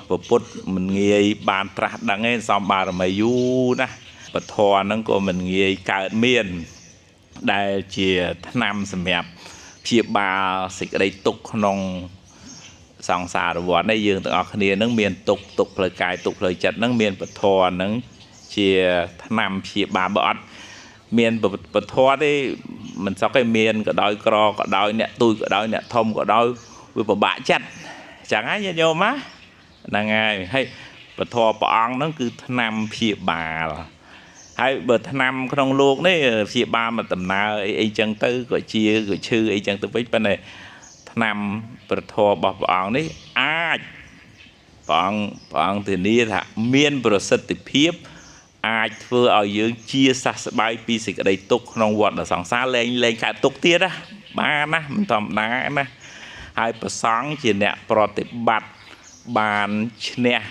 ពុទ្ធមិនងាយបានត្រាស់ដឹងទេសសំបារមីយូរណាស់ពធហ្នឹងក៏មិនងាយកើតមាន ដែលជាថ្នាំសម្រាប់ព្យាបាលសេចក្តីទុក្ខក្នុងសង្សារវដ្តនេះយើងទាំងអស់គ្នានឹងមានទុក្ខទុក្ខផ្លូវកាយទុក្ខផ្លូវចិត្តនឹងមានពធនឹងជាថ្នាំព្យាបាលបើអត់មានពធទេមិនសុខទេមានក៏ដោយក្រក៏ដោយអ្នកទូចក៏ដោយអ្នកធំក៏ដោយវាពិបាកចិត្តចឹងហើយញាតិញោមណាហ្នឹងហើយហើយពធព្រះអង្គហ្នឹងគឺថ្នាំព្យាបាល ហើយបើថ្នាំក្នុងលោកនេះព្យាបាលមកដំណើរអីអីចឹងទៅក៏ជាក៏ឈឺអីចឹងទៅវិញប៉ុន្តែថ្នាំប្រធររបស់ព្រះអង្គនេះអាចព្រះអង្គព្រះអង្គធានាថាមានប្រសិទ្ធភាពអាចធ្វើឲ្យយើងជាសះស្បើយពីសេចក្តីទុក្ខក្នុងវដ្តសង្សារលែងលែងកើតទុក្ខទៀតណាបានណាមិនធម្មតាណាហើយប្រសង់ជាអ្នកប្រតិបត្តិបានឈ្នះ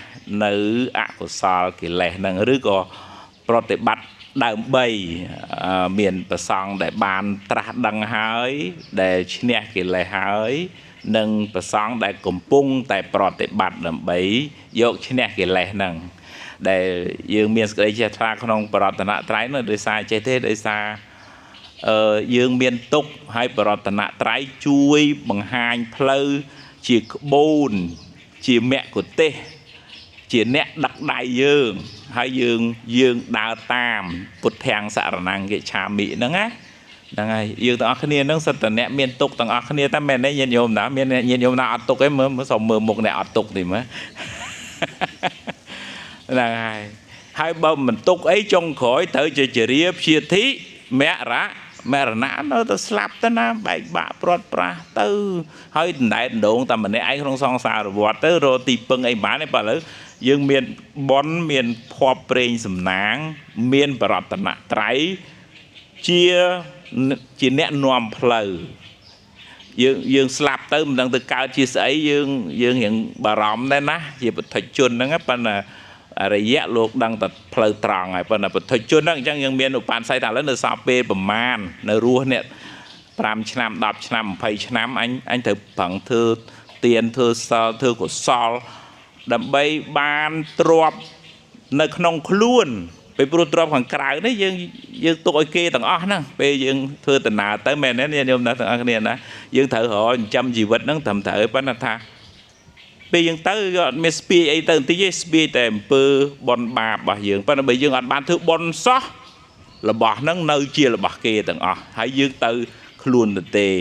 នៅអកុសលកិលេសហ្នឹងឬក៏ប្រតិបត្តិដើម្បីមានប្រសង់ដែលបានត្រាស់ដឹងហើយដែលឈ្នះកិលេសហើយនិងប្រសង់ដែលកំពុងតែប្រតិបត្តិដើម្បីយកឈ្នះកិលេសហ្នឹងដែលយើងមានសេចក្តីចេះថ្លាក្នុងបរតនត្រ័យនោះដោយសារចេះទេដោយសារអឺយើងមានទុក្ខហើយបរតនត្រ័យជួយបង្ហាញផ្លូវជាក្បូនជាមគ្គុទេស ជាអ្នកដឹកដៃយើងហើយយើងយើងដើរតាមពុទ្ធាំងសរណង្កិច្ឆាមិហ្នឹងណាហ្នឹងហើយយើងទាំងអស់គ្នាហ្នឹងសិតតែអ្នកមានទុកទាំងអស់គ្នាតែមែនទេញាតិញោមណាមានញាតិញោមណាអត់ទុកទេមើលមើលសុំមើលមុខអ្នកអត់ទុកតិចមើល ហ្នឹងហើយហើយបើមិនទុកអីចុងក្រោយត្រូវជាជារាព្យាធិមរៈមរណៈនៅតែស្លាប់ទៅណាបែកបាក់ព្រាត់ប្រាសទៅហើយដណ្ដែតដងតែម្នាក់ឯងក្នុងសង្សារវដ្តទៅរកទីពឹងអីបានទេបើឥឡូវយើងមានបុណ្យមានភ័ព្វព្រេងសំណាង មានបរតនត្រ័យជាជាអ្នកនាំផ្លូវយើងយើងស្លាប់ទៅមិនដឹងទៅកើតជាស្អីយើងយើងរៀងបារម្ភដែរណាជាពុទ្ធជនហ្នឹងប៉ុន្តែអរិយៈលោកដឹងតែផ្លូវត្រង់ហើយប៉ុន្តែពុទ្ធជនហ្នឹងអញ្ចឹងយើងមានឧបនិស្ស័យថាឥឡូវនៅសល់ពេលប្រមាណនៅរស់អ្នក5ឆ្នាំ10ឆ្នាំ20ឆ្នាំអញអញត្រូវប្រឹងធ្វើទានធ្វើសិលធ្វើកុសលដើម្បីបានទ្រព្យនៅក្នុងខ្លួនពេលព្រោះទ្រព្យខាងក្រៅនេះយើងយើងទុកឲ្យគេទាំងអស់ហ្នឹងពេលយើងធ្វើដំណើរទៅមែនទេញាតិញោមណាទាំងអស់គ្នាណាយើងត្រូវរកចិញ្ចឹមជីវិតហ្នឹងត្រឹមត្រូវប៉ុន្តែថាពេលយើងទៅក៏អត់មានស្ពាយអីទៅបន្តិចទេស្ពាយតែអំពើបន់បាបរបស់យើងប៉ុន្តែបើយើងអត់បានធ្វើបន់សោះរបស់ហ្នឹងនៅជារបស់គេទាំងអស់ហើយយើងទៅខ្លួនទៅទេ។